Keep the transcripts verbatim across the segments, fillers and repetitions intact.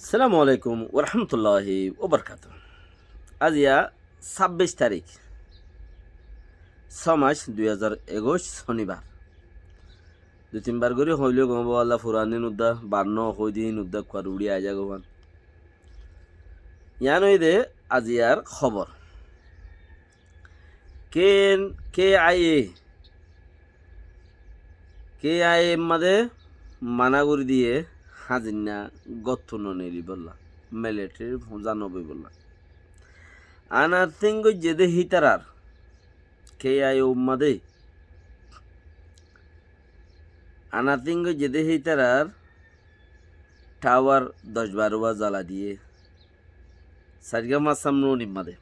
Assalamu alaikum warahmatulláhi wabarakátuhu. Aziya sábbic tarík, só mac dui házar ekuic, sónibar. Dui tin bar gorí hoilé gom óibo, Allah furan din udda, bar no hoi din udda kuar uçí aizagói. Yián óilde aziyar hóbor. K I A, K I A mazé mana gorí diyé, házinna góttu no neilibólla, militeri fúza no boibólla. Anarthin goijjé dé hítarar, K I A mazé anarthin goijjé dé hítarar tawar doc baró wa zala diyé. Sairgá fañssá mrunir mazé.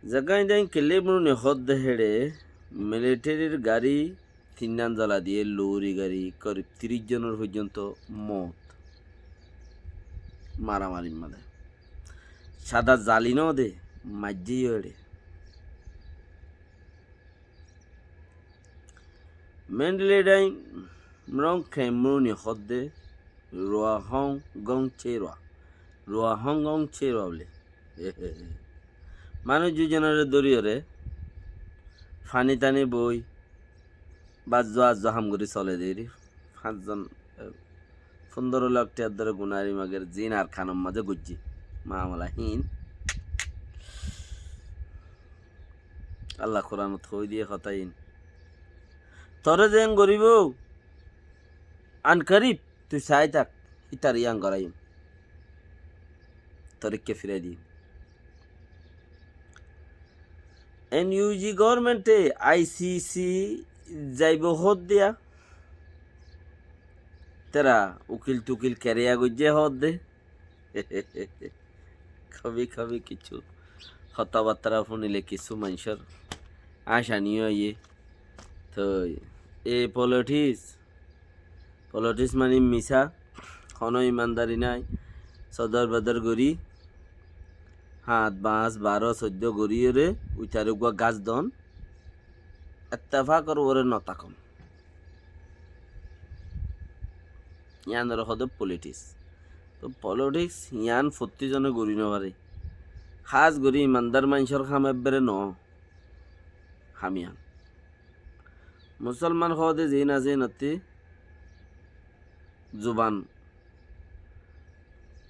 Zeggán dé killé mruni hoódde héçe, militerir garí tinnán zala diyé, lori garí, korib tiríc zonor foijjonto moot. Maramarir mazé. Sada zali no dé, maijjé yó héçe. Mendele dháin mrong kemruni hoódde, Ruahong Gong Cherua. Ruahong Gong Cherua bóli. Manúic duizonore dóriyoré, fani tani boi, bazzu azzu ham gorí sole deri. Fañszon, e, fundoro lak tiyar dóre gunari mager zinar kanor mazé goijjé. Mamala hín. Allah Kuranot hoi diyé hotá hín. Toré zeén goríbou, an karib, tui sai tak, hítar yián goráiyum. Toré ke firai diyum. N U G gormente I C C zaibou hoódde, tera ukil tukil keriya goijjé hoódde. Kabi kabi kissú hotábattára fúnile kissú maincór acani óiye. Toi e politics, politics mani misá, honó imandari nái, sodor bodor gorí, hát bañs baró soiddó goríyoré uitaré uggúa gas don, ettefakor uore no tákon. Yiánore hoóde politics. Toi politics yián fottí zone gorí no fare. Hás gorí imandar maincór ham ebbere no ham yián. Musolman hoóde ziín asé, iínottí zuban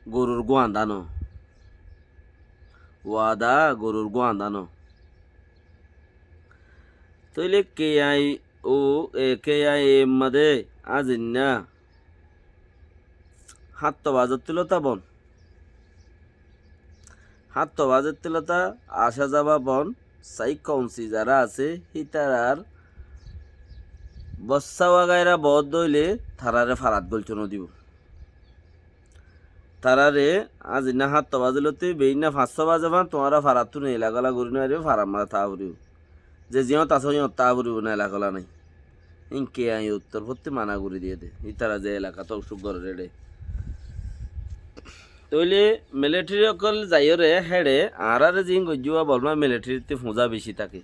gorur gúañdá no, wada gorur gúañdá no. Tóile K I O, e, K I A mazé azinna hátto bazottílota bon. Hátto bazottílota asá zaba bon, sai konsi zara asé, hítarar bossá wagaira boódde óile tarare farat golto no dibou. Tarare azinna hátto bazilóti beinna fañssó baze fán tuáñra farattú neila gola gorí no faribá, farar mazé táa foribóu. Ze ziyót asó yót táa foribóu, neila gola nái. Hín K I A torfótti mana gorí diyé dé. Ítara ze elakat ósuk gorér éçe. Tóile militeri ókkol zaiyóre héçe, añáráre ziín goijjé uá Bormar militerittu fúza beci táke.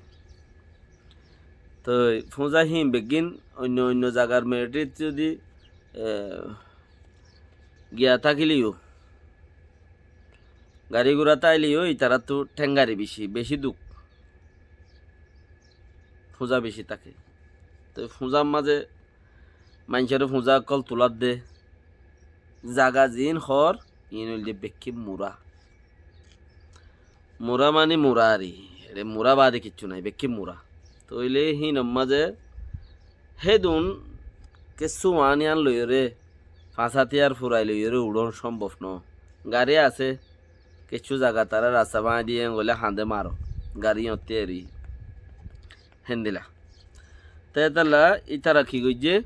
Toi fúza hín beggín oinno oinno zagar militerittu zodi, e, giya tákile yó, gari gura táile yó, ítarattú théngari beci, beci duk. Fúza beci táke. Toi fúzar mazé maincóre fúza ókkol tuladde zaga ziín hoór, iín óilde bekkí mura. Mura mani mura ari, eçe mura baade kiccú nái, bekkí mura. Tóile hínor mazé hédun kessú waán yián loiyóre, fañs átiyar furai loiyóre uçón cómbof no. Gari asé, kessú zaga tará rasta bañdí yián goilé hañdé maro, gari yótte eri. Héndila. Te étalla ítara ki goijjé?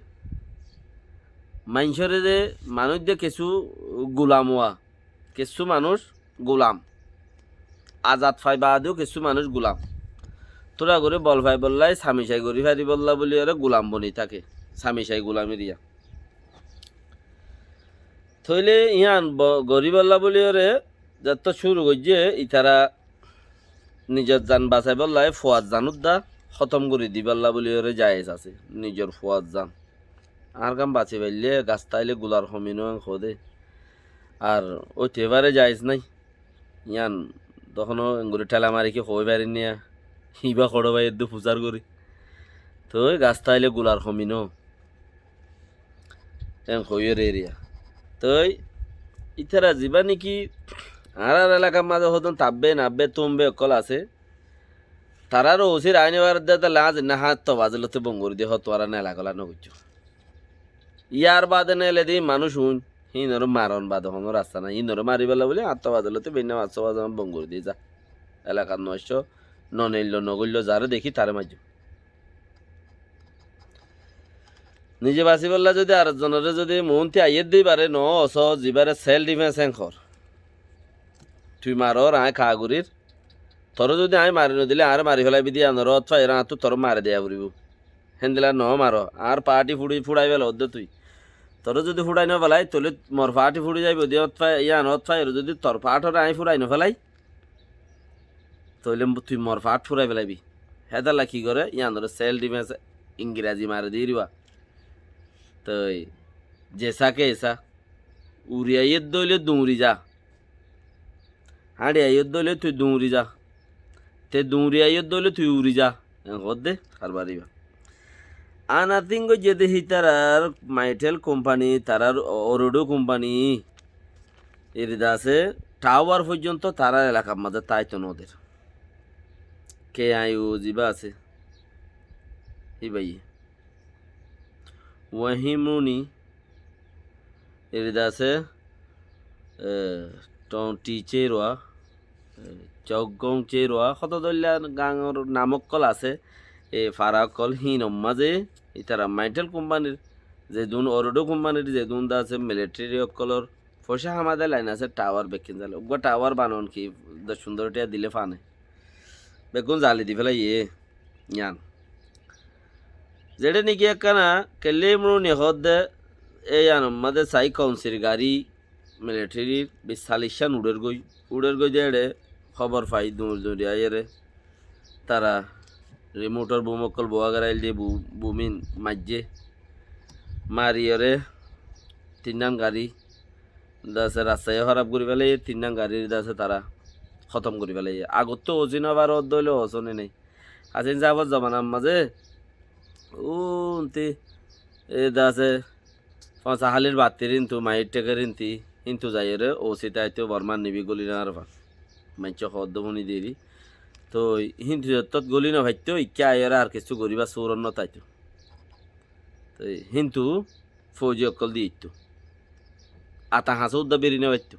Maincóre de manúic de kessú gulam uá, kessú manúic gulam. Azad fai baade yó kessú manúic gulam. Tóra gorí bol faibollá, sami sai gorí faribólla bóliyoré gulam boni táke. Sami sai gulam eriya. Tóile yían bo-, goríbolla bóliyoré zettót cúru goijjé, ítara nizor zan basaibólla, fuar zan údda hótom gorí dibólla bóliyoré jayes asé, nizor fuar zan. Añár gán basi faillé gas táile gular homi no en hoó de. Ar óite fare jaiz nái. Yían tohón engori thela mari ki hoi farir niya? Ibá hoçé bái edde fusár gorí. Toi gas táile gular homi no. En hoiyóre eriya. Toi ítara zibá niki añárar elakar mazé hodún tabbe nabbe tumbe ókkol asé. Tarár osir aine bar de, de laz inna hát to bazilóte bon gorí diye, hó tuáñra nela gola no goijjó. Yar bade nele de manúic uin, híinore maron bade hono rasta nai, híinore mari fela buli hát to bazilóte beinna hát to bazilóte bon gorí diye za. Elakar no aiccó, no neillo, no goillo, zare dekí tare maijjó. Nize basibolla zodi ar zonore zodi muúnti aiyér de ibare no osó, zibare self defense en hor. Tui maror, añí ka gorir? Tore zodi añí mari no dile, añáre mari felaibi de yíanor ót fai, añáttu tore mari deya foribó. Héndilla no maro, añár party furi furai felo de tui. Tore zodi furai no felai, toile mor party furi zaibo de ót fai, yían ót fai, ar zodi tor part ore añí furai no felai, toile tui mor part furai felaibi. Hédalla ki gore, yíanore self defense, ingirazi mari de iriba. Toi, jesa ke esa, uri aiyér de óile duñri za. Hañçi aiyódde óile tui duñri za. Te duñri aiyódde óile tui uri za. En hoódde harbariba. Anathing goijjé de hítarar Mytel company, tarár Ooredoo company, eri de asé, tower foijjonto tarár elakar mazé táito no der. K I O zibá asé, híbaye. Wahimruni, eri de asé, e, Tonti Ceirua, e, Coggong Ceirua, hoto dóilla gañor nam ókkol asé, e, fara ókkol híinor mazé, ítara Mytel company-r zedún, Ooredoo company-r zedún de asé, military ókkolor foicá hamade lain asé, tower bekkún zale. Uggúa tower banon ki doc fundoro tiya dile fane. Bekkún zali di félaiye, yían. Zeçé niki ekkana kelé muruni hoódde, e yíanor mazé sai kounsir garí, military-r bis callic cán uçér goi, uçér goi de eçé hóbor fai duñr duñri aiyére. Tara remote-or bum ókkol boóa gerail de bu-, bumín maijjé. Mariyóre tinnán garí de asé rasta yó hóraf gorí félaiye, tinnán garí de asé tara hótom gorí félaiye. Agottú osi no fare ódde óile osóne nái. Hasin sáfor zomanar mazé, unti, e de asé, Fáñsa hálir battir híntu, maiyór théker hínti, híntu zaiyóre osi táito Bormár nevi góli no fare. Maincé hoódde fúni deri. Toi híntu zottót góli no faittó, ikká aiyóre ar kessú goríbar súrot no táito. Toi híntu fouji ókkol di ittó. Ata hañsó udda beri no faittó.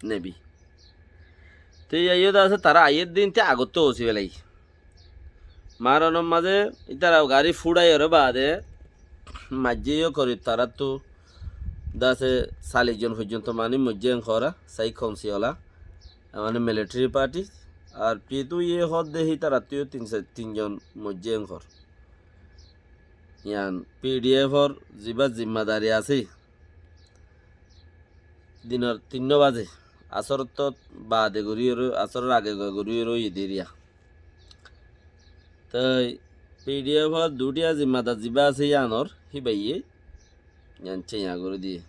Nebi. Te iyá iyó de asé, tará aiyér de hínte agottú osi félai. Maronor mazé ítara garí fúçaiyóre baade, maijjé yó korib taráttu de asé sallic zon foijjonto manúic moijjé en hoór, sai kounsir ola, mane military party, ar P two E hoódde hítarattú yó tin sa-, tin zon moijjé en hoór. Yián P D F or zibá zimmadari asé, dinor tinnó bazé, asórottú baade goríyoré, asóror age goríyoré óiye dé eriya. Toi P D F or duútiya zimmadar zibá asé yíanor, híbaye yián céña gorí diyé.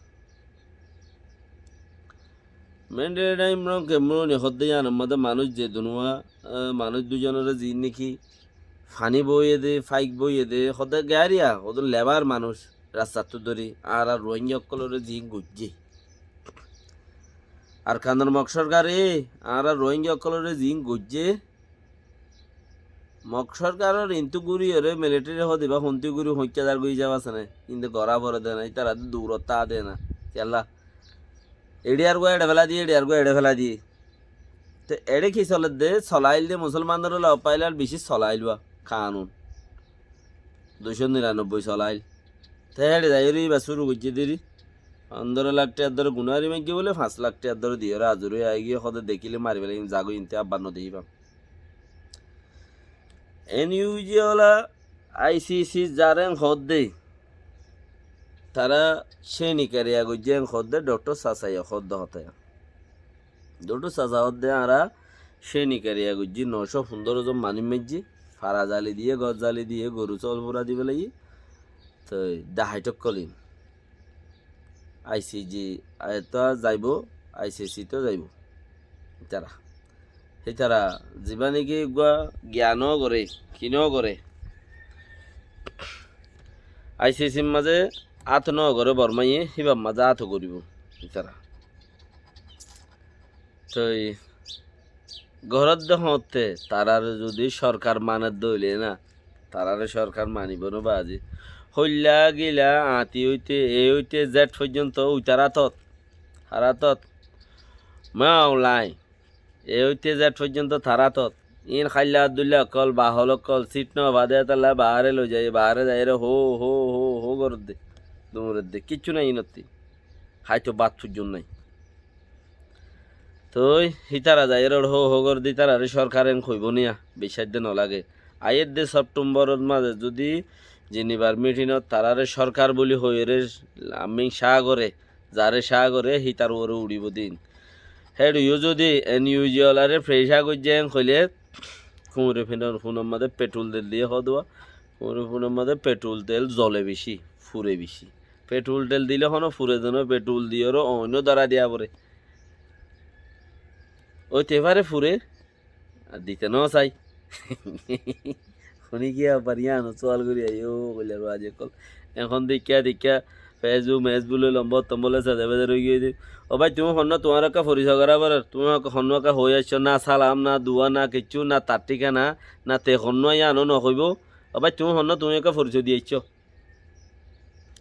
Mendere thaim rong kemruni hoddé yíanor modé manúic ze dunuwa, ah, manúic duizonoré ziín néki faní boiyé dé, fáik boiyé dé, hoddé geáriya, hodún lebar manúic rastattú dóri, añára Ruáingga ókkolóre ziín goijjé. Arkanor Mok sorkare añára Ruáingga ókkolóre ziín goijjé, Mok sorkaror intú gúriyoré militeri hodibá hontú gúri hoñikká zar goi zaba asé né, inde gorá foré dé na, ítara dé durottá dé na. Kiyólla? Eçiyar gua eçe fela diyé, eçiyar gua eçe fela diyé. Te eçe ki soler dé? Solail dé musolmanor ola failal beci solail ba kanun. Duicó niranobboi solail. Te eçe zaiyóre íba cúru goijjé deri. Pondoro lak tiyar dóre gunári maiggé bóle, fañs lak tiyar dóre diyóre azur ói aigiyé, hodé dekíle mari felaiyum, zagói inte abbar no dekíbam. N U G ola I C C zar en hoddé, tará céni keriya goijjé en hoddé, Doktor Sasaiye hoddé hotá. Doktor Sasa hoddé añára céni keriya goijjí, nocó fundóro zon manúic maijjí, fara zali diyé, gor zali diyé, goru sóol fura di felaiyé. Toi dahait ókkol in. ICJ ot zaibo, ICC ot zaibo. Ítara. Ítara zibá niki eggúa giyan ó goré, ki no goré. ICC r mazé át no goré Bormaye, híbar mazé át goribo ítara. Toi goródde hoóñtte tarare zodi sorkar maner dóile na, tarare sorkar manibo no bazi. Hoilla gila añti óite, e óite Z foijjonto uitar átot, har átot. Maulai, e óite Z foijjonto tar átot. In háilla Abdulla ókkol, bahol ókkol, sit no fade talla baáre loi zai, baáre zaiyóre hó, hó, hó, hó goródde, duñredde, kiccú nai inotti. Háito bát foijjon nai. Toi hítara zaiyóre hó hó gorédde, ítarare sorkare en hoibó niya, biccác de no lage. Aiyédde September ot mazé zodi Geneva r meeting ot tarare sorkar buli hoiyóre aming cá goré, zare cá goré, hítar uore uçibo din. Héçe yó zodi NUG olare pressure goijjé en hoilé, kuñure fúnor, fúnor mazé petrol tel diyé hoó de, kuñure fúnor mazé petrol tel zole beci, fure beci. Petrol tel dile hono fure de no, petrol diyóre oinno dóra diya foré. Óite fare fure, ar dite no sai. Hone ki abar yián sual gori aiyó, hoilar bazi ókkol. Ehón deikká deikká Facebook, mesbuk loi lombor tombor loi sede bede roi giyé de. Ó bái, tuñí honnúa tuáñr ekká forisoy gorá foror, tuñí honnúa ekká hoi aiccó, na salam, na dua, na kiccú, na tar thíkana, na te honnúa yiáno no hoibó. Ó bái, tuñí honnúa tuñí ekká forisoy di aiccó.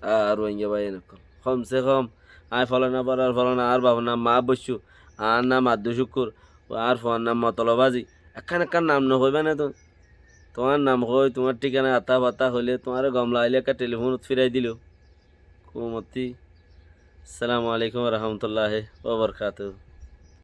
Ar Ruáingga bái en ókkol, kom se kom añí folana farar folana, añár bafor nam Mahábboiccú, añár nam Abdul Cúkkur, añár fuar nam Motolob Házi. Ekkán ekkán nam no hoibá né tuñí? Tuáñr nam hoi, tuáñr thíkana, atá fatá hoilé, tuáñre gom lailé ekká telifónot firai dilo. Kumotti. Assalamu alaikum wa rahmatullahi wa barakatuhu.